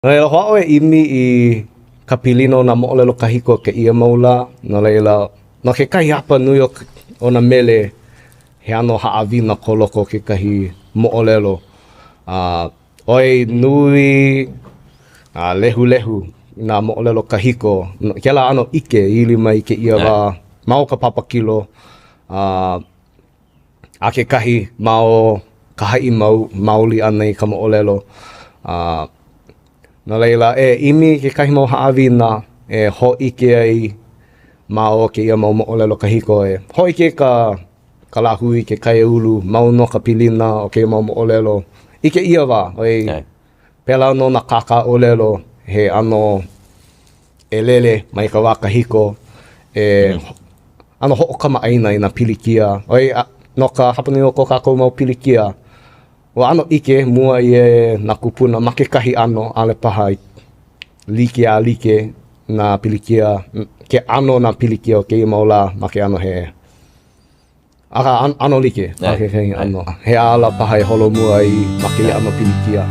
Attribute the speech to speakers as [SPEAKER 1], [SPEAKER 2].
[SPEAKER 1] No laila, hoʻāʻo e ʻimi i ka pilina o nā moʻolelo kahiko o kēia mau lā, no laila, no kekahi hapa nui o, o nā mele, he ʻano haʻawina ko loko o kekahi moʻolelo. A ʻoi nui a lehulehu nā moʻolelo kahiko, kēlā ʻano ʻike i ili mai i kēia wā ma o ka Papakilo, a A kekahi ma o ka haʻi mau maoli ʻana i ka moʻolelo. A no laila, e ʻimi i kekahi mau haʻawina e hōʻike ai ma o kēia mau moʻolelo kahiko e hōʻike ka ka lāhui, ke kaiāulu, mau nō ka pilina o kēia mau moʻolelo i kēia wā. ʻOiai, pēlā nō nā kākāʻōlelo he ʻano ʻelele mai ka wā kahiko e ʻano hoʻokamaʻāina i nā pilikia. ʻOiai, no ka hapanui o ko kākou mau pilikia, ua ʻano ʻike mua ʻia e nā kūpuna ma kekahi ʻano, ʻaʻole paha i like a like nā pilikia, ke ʻano o nā pilikia o kēia mau lā ma ke ʻano he Akā, ʻano like ma kekahi ʻano. He ala paha e holomua ai ma kēia ʻano pilikia.